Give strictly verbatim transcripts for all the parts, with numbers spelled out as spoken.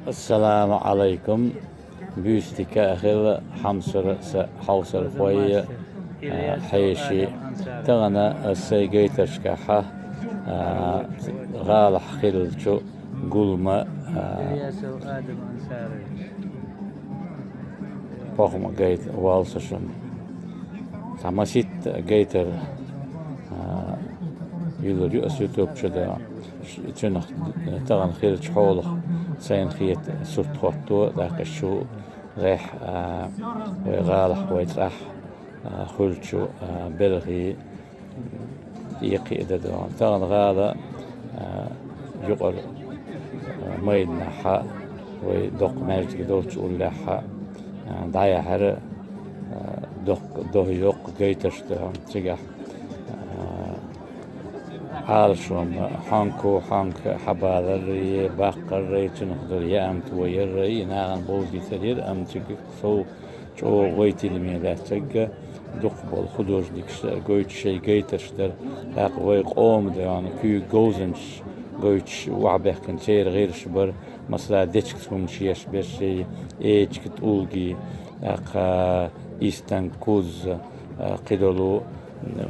Ассаламу Ӏалайкум. Буьйса дика а хила, хьамсара са хьовсархой, а, хьеший. Тахана ас сай гайтаршкахьа, а, гӀалахь хиллачу гулама, а, похӀма гайта волла со шуна. Цхьа маситта гайтар, а, йиллар ю ас ютуб чу да. Цунах тахана хиллачу хьолах сайна хета сурт хӀотто, тӀаккха шу гӀехь, а, вай гӀалахь, вай цӀахь, а, хуьлучу, а, белхий тӀекхиа да догӀан. Тахана гӀала, а, юкъара, а, майданахьа, вай доккха маьждиг долчу уллехьа, а, дӀаяхьара, а, доккха, дохйоккха гайтарш догӀан. Цигахь, а, Ӏалашонан хьонко, хьонка хьабаларрий, баккхаррий, цунах долу яамтан яррий, и нахана бовдийцар яра, амма цига сов чӀогӀа вай тидаме лаьцнарг дукхахболу художникаш гойтуш шайн гайтарш дара. ТӀаккха вай къоман догӀан куьйга говзанчаш гойтуш охьабаьхкина церан гӀирсаш бара, масала, дечигца хӀуманаш еш берш, эчиг, тӀулгий, тӀаккха истан, куз, а, кхидолу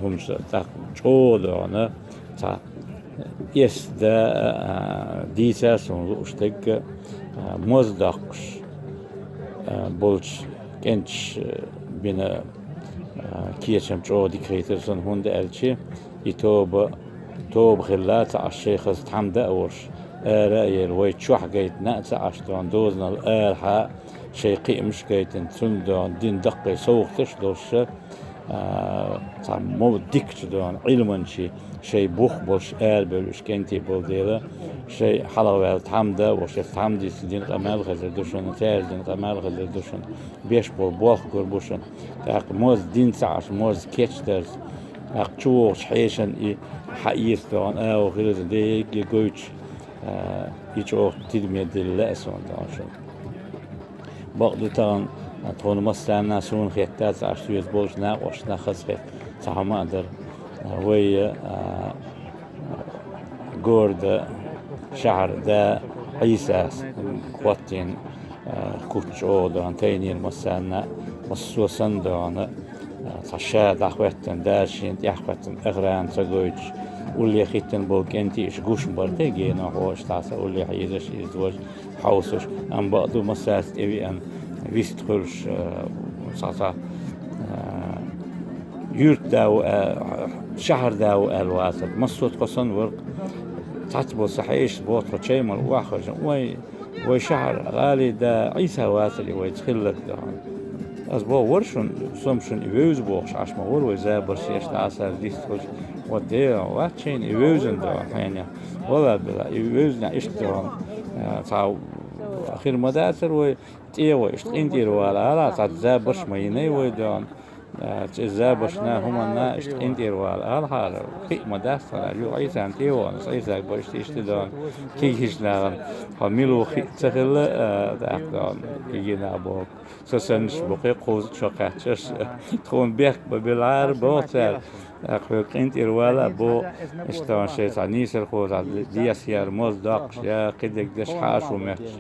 хӀуманаш, тӀаккха чӀогӀа догӀан цхьа эс да, а, дийца суна лууш дерг, а, моз доккхуш, а, болчу кӀенташа, а, бина, а, кечам чӀогӀа дика хийтира суна, хӀунда аьлча и тоба, тоба хилла ца Ӏаш, шайн хаза тхьамда а волуш, ара а яра, вай чохь гайтина а ца Ӏаш, догӀан дозанал арахьа шайн кхиамаш а гайтина, цунна догӀан дина даккхий совгӀаташ а долуш, а, цхьа мо дикачу догӀан Ӏилманчий шайн бух болуш арабевлла уьш кӀентий болу дела, шайн хьалхаваьлла тхьамда а волуш, шайн тхьамдица дина къамел а хезар ду шуна, цаьрца дина къамел а хезар ду шуна, беш болу болх гур бу шуна. ТӀаккха моз дина ца Ӏаш, моз кечдарца, тӀаккха чувогӀучу хьешана и хьаэца догӀан агӀо хилаза дерриге гойтуш, а, и чӀогӀа тидаме дилла лаьа суна догӀан шуна. Бакъ ду тахана, а, тхуна массарна а суна хетта, цхьа Ӏаш соьца болчу накъосташна хазахетта цхьа хӀума а дара. А, вай, а, города, шахьар да Ӏийсас хӀоттийна, а, куц чӀогӀа догӀан тайнера массарна а, массо а санна догӀан, а, цхьа ша дӀахӀоьттина, Дала шена тӀехь хӀоьттина охрана ца гойтуш, улле хӀиттина болу кӀентий иштта гуш ма бара те, генахь хьо иштта дӀаса улле хьийзаш, иза важа хьовсуш, амма бакъ ду массаьрца тӀевеана, вист хуьлуш, а, цхьа-цхьа, а, юьртда ву, а, шахьарда ву аьлла вацар. Массо а тхо санна вара, цхьацца болу сан хьешаша боху тхо чай мара охьахевшина: «Вай, вай шахьар гӀалин да Ӏийса вацара вайца хилларг», – дохьуна. Ас боху: «Вара шуна, со-м шуна и вевза бохуш Ӏаш ма вара вай забарш еш дӀасара дистхуьлуш». «Вот де, вац шайна и вевзина», – дохьуна, хьенех. Вала била, и вевзина иштта дохьуна, а, цхьа хир ма дацара вай, тӀе вай иштта къинтӀера вала ала, цхьа забарш ма йинай вай дохьуна. А, цӀе забаршна, хӀуманна иштта къинтӀера вала алахьара, хиъ ма дац тхьана, ю Ӏийсана тӀе вахана, Ӏийсага бо иштта, иштта дохьуна, кегийчу нахана, хьо мила ву хиъ ца хилла, а, тӀаккха дохьуна, кегий нах боху. Со саннаш бу кхе кхуза чо кхаьччаш, тхуна бехк бан белахьара боху цара, тӀаккха хьоьга къинтӀера вала а боху, иштта шайн цхьа нийсархо, цхьа деса яра, моз доккхуш, я кхидерг деш хьаша ву моьттуш,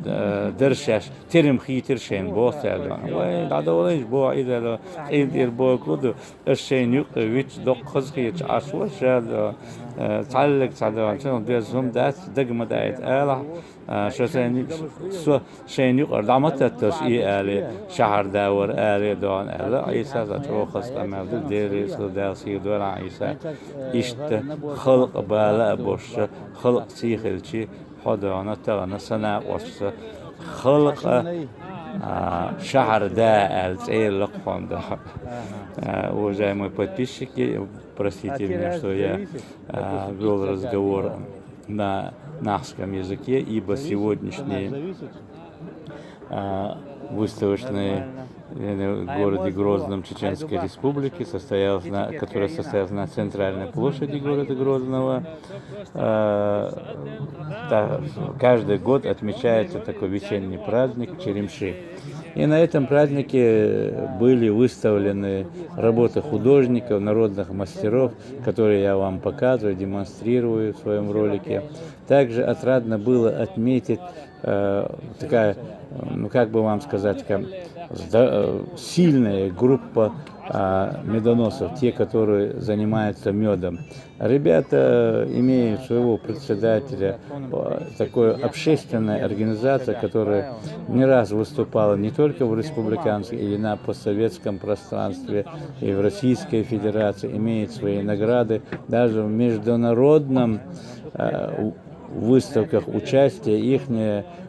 д-, дара шаьш, тирам хийтира шайна боху цара дохьуна. Вай, дӀадовлийша боху иза, къинтӀера боху ду, аш шайна юкъа вичча доккха хазахеташ Ӏаш вара ша дохьуна, э, цхьаьллиг цхьа дохьуна, цунах беза хӀума дац, дага ма даийта алахь, а, ша сайна, со шайна юкъара дӀа ма татталаш и алий, шахьар да вара алий дохьуна аьлла, Ӏийса цхьа чӀогӀа хаза къамел ду, Дела реза хила, Дала сий дойла Ӏийса. Иштта халкъ бала а бошша, халкъ сий хилчий, хьо дохьуна тахана сан накъосташа халкъа, а, шахьар да аьлла цӀе лакха хьуна дохьуна. А, уважаемые подписчики, простите меня, что я, а, вёл разговор на нахском языке, ибо сегодняшние, а, выставочные, э, в городе Грозном Чеченской Республики, состоялась на, которая состоялась на центральной площади города Грозного. Э, та-, каждый год отмечается такой весенний праздник Черемши. И на этом празднике были выставлены работы художников, народных мастеров, которые я вам показываю, демонстрирую в своём ролике. Также отрадно было отметить э, такая, ну, как бы вам сказать, такая сда- э, сильная группа а, медоносов, те, которые занимаются медом. Ребята имеют своего председателя, э, такая общественная организация, которая не раз выступала не только в республиканских или на постсоветском пространстве, и в Российской Федерации, имеет свои награды, даже в международном э, у- выставках участие их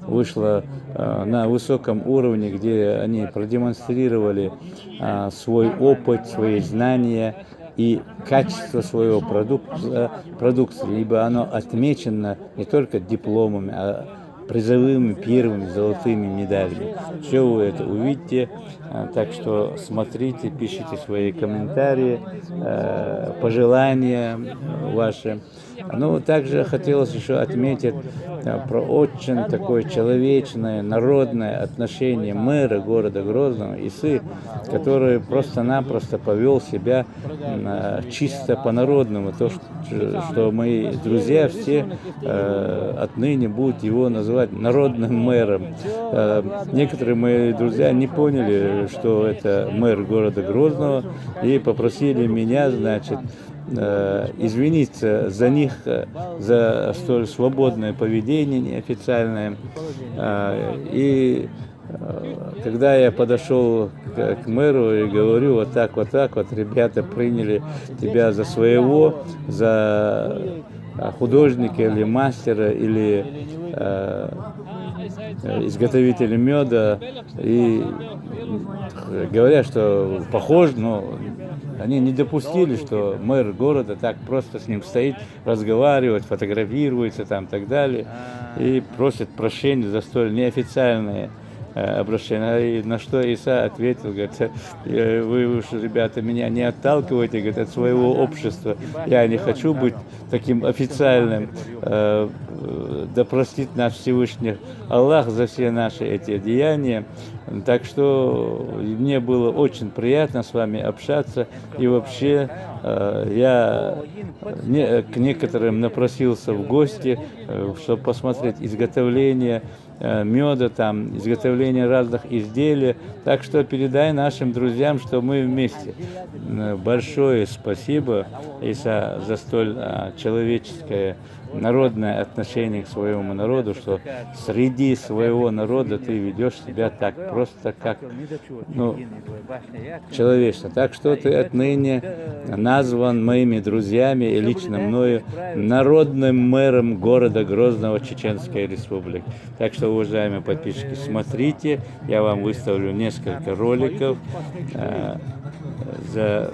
вышло э, на высоком уровне, где они продемонстрировали а, свой опыт, свои знания и качество своего продукта, продукции, ибо оно отмечено не только дипломами, а призовыми первыми золотыми медалями. Все вы это увидите, а, так что смотрите, пишите свои комментарии, э, пожелания э, ваши. Ну, также хотелось еще отметить э, про очень такое человечное, народное отношение мэра города Грозного Исы, который просто-напросто повел себя м, э, чисто по-народному. То, что, что мои друзья все э, отныне будут его называть народным мэром. Э, некоторые мои друзья не поняли, что это мэр города Грозного, и попросили меня, значит, э, извиниться за них, э, за столь свободное поведение неофициальное. Э, и э, когда я подошел к, к мэру и говорю: «Вот так, вот так, вот ребята приняли тебя за своего, за э, художника или мастера, или э, э, изготовителя меда», и говорят, что похож, но они не допустили, что мэр города так просто с ним стоит, разговаривает, фотографируется там и так далее, и просит прощения за столь неофициальное э, обращение. И на что Иса ответил, говорит: «Э, вы уж, ребята, меня не отталкивайте, говорит, от своего общества. Я не хочу быть таким официальным. Э, э, да простит нас Всевышний Аллах за все наши эти деяния». Так что мне было очень приятно с вами общаться. И вообще э, я не- к некоторым напросился в гости, э, чтобы посмотреть изготовление э, меда, там, изготовление разных изделий. Так что передай нашим друзьям, что мы вместе. М, Большое спасибо, Иса, за столь а, человеческое, народное отношение к своему народу, что среди своего народа ты ведешь себя так просто, как, ну, человечно. Так что ты отныне назван моими друзьями и лично мною народным мэром города Грозного Чеченской Республики. Так что, уважаемые подписчики, смотрите, я вам выставлю несколько роликов э, за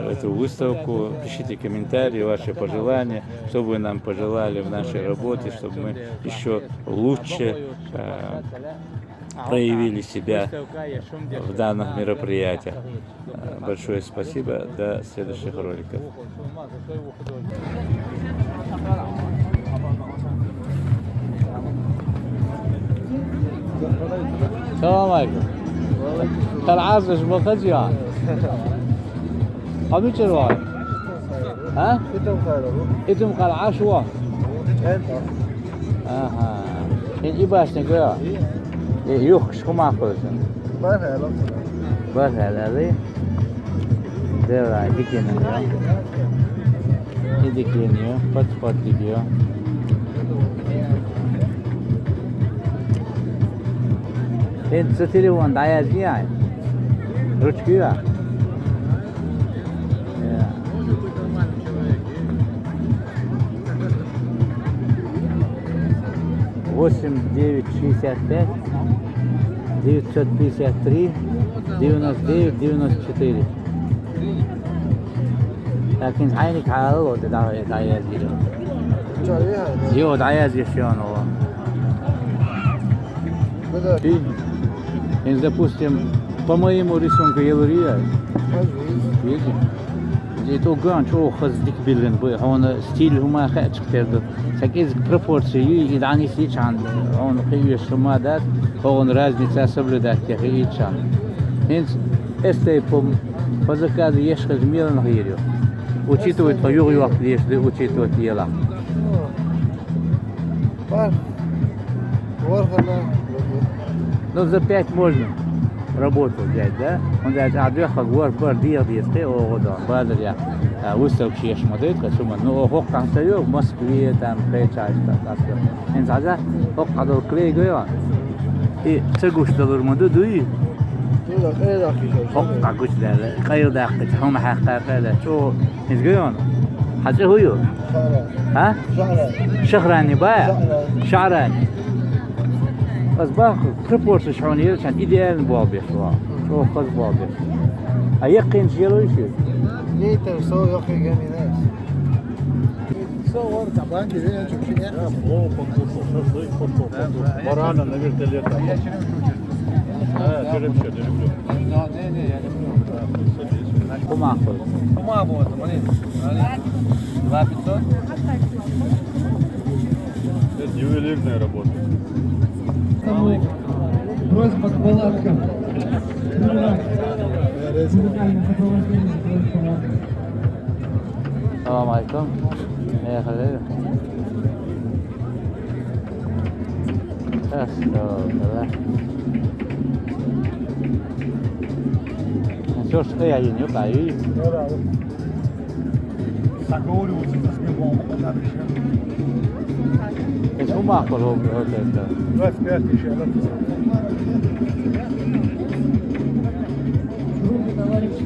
эту выставку. Пишите комментарии, ваши пожелания, что вы нам пожелали в нашей работе, чтобы мы еще лучше э, проявили себя в данных мероприятиях. Э, Большое спасибо. До следующих роликов. Салам алейкум. Талаз жмакаджа. Абичирвай. А? Итум калашва. Аха. Ин ибасни гуя. Юхкш хума хозин. Бархалали. Давай, дикинем я. Идикинем я, подходим я. Ин ца телефон даяз я. Ручки я. Восемь девять шестьдесят пять девятьсот пятьдесят три девяносто девять девяносто четыре. Лакин айни калал ода да да я зиро. Йо да я зиро. Ин, допустим, по моему рисунку я лурия. Видите? Итоган чо хаз дик билин бу, хона стиль хума хачк терду. Так из пропорции и даниси чан, он хиеш хума дат, он разница соблюдать я хи чан. Ин эстэй по заказу еш хаз милан хирю. Учитывать по юг юг леш, учитывать ела. Бар. Ну, за пять можно работу взять, да? Он говорит, а, две хагвар, бар, дир, дир, ты, о, да, бар, да, я. А, выставка ещё смотреть, хочу, ну, о, хок там стоял, в Москве, там, пять час, так, так, так. Ин за, хок, а, клей, говорю. И цегуш, да, нормально, да, и. Ну, да, э, да, хижа. Хок, а, гуч, да, да, кайо, да, хок, хом, ха, ха, ха, да, чё, Изгоён. Хьа цӀи хӀу ю? ШагӀрай. А? ШагӀрай. Шагьрани ба? ШагӀрай. ШагӀрани. Аз бах пропорцияш хьона елчан идеально болбеш ва. ЧӀоагӀа хаза болбеш. А яккхинчу ела вуй ши? Литр со яккхий гаминас. Со вар табан дивен чукчине. Я плов покушал, шашлык пошёл, покушал. Барана на вертолёте. А, деревья, деревья. ХӀу махкал? ХӀу махкал, смотри. Два пятьсот. Это ювелирная работа. Просьба к палаткам. Музыкальное сопровождение, просьба к палаткам. Салам алейкум. Не хабар? Сейчас, всё, давай. Ну, всё, что я не, не пою. Ну да, вот. Заговариваются, как с ним, вот, вот, вот. Эс хӀу махкал хӀу, хӀу тӀе? Двадцать пять тысяч, а?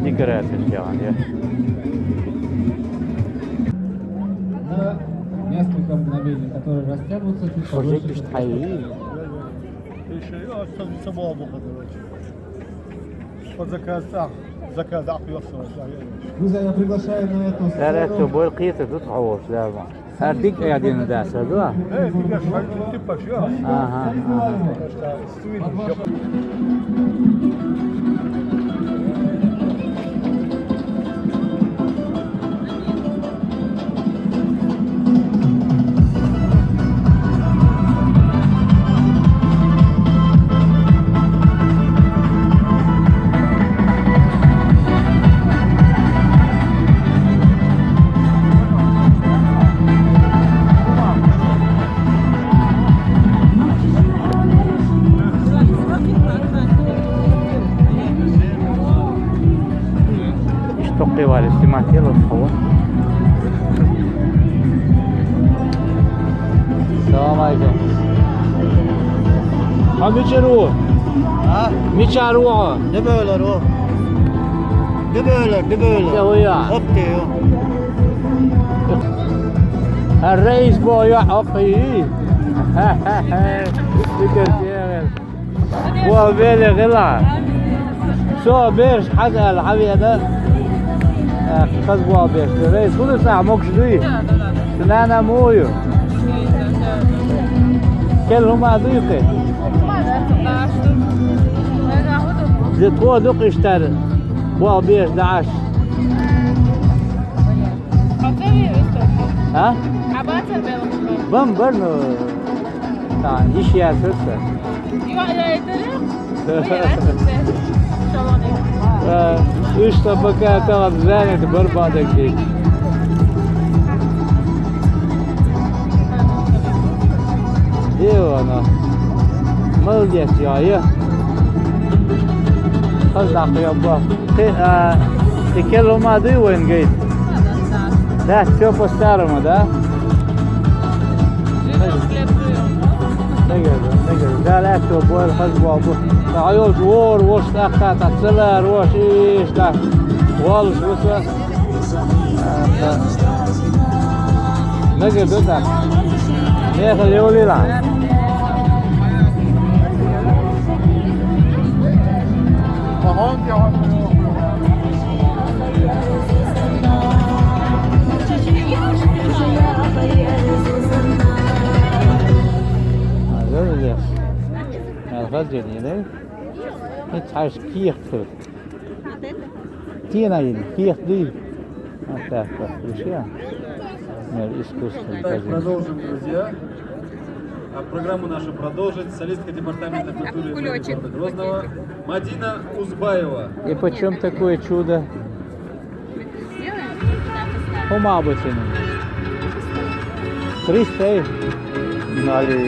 Декорация сделана, я. На несколько мгновений, которые растянутся чуть побольше. Уже пишет, ай. Ещё, а, что, что было бы, короче? По заказу, а, заказ, а, приглашаю, а, я, я. Друзья, я приглашаю на эту сцену. Директор, бой кхета ду тхьовш, да, ма. ХӀара дика а дина дац, да? Э, дика, шоай типа, шо. Ага, ага. Иштта кхевали снимать делать хӀу. Салам алейкум. А мичара ву? А? Мичара ву? Дебелар ву. Дебелар, дебелар. Де ву я? Опте ю. А рейс бо я, опте. Фикр делал. Вон веле гӀела. Со берш хьаьзал хьавеана. Э, хаза вон берш. Рейс хӀун ду цхьа могуш дуй? Шу нана муй ю? Кел хӀума дуй кхе? Де тхо ду къиштар вон берш даӀаш. А? Бам бар, ну, та, йиш яцар ца. Э, уьш ца пока там занят, бар бадагди. Де вана. Молодец, я, я. Хаза нах. Кхе, а, кхе кел хӀума дуй вайн гайта? Да, всё по-старому, да? Живём, хлеб жуём. Мегар, мегар. Дала аьтту бойла хаза болу. Ца хьайолчу вора, воша тӀаккха, ца ца лара, воша иштта. Воллуш ву со. А, ца. Мегар ду ца. Мехала йолийла. Хьажа, кехат. Тена йина, кехат дуй. Вот так вот, вообще. Мир искусства. Так, продолжим, друзья. А программу нашу продолжит солистка департамента культуры и медиа города Грозного Мадина Узбаева. И почем такое чудо? Хьо ма бу цуьнан? Триста, эй? Али.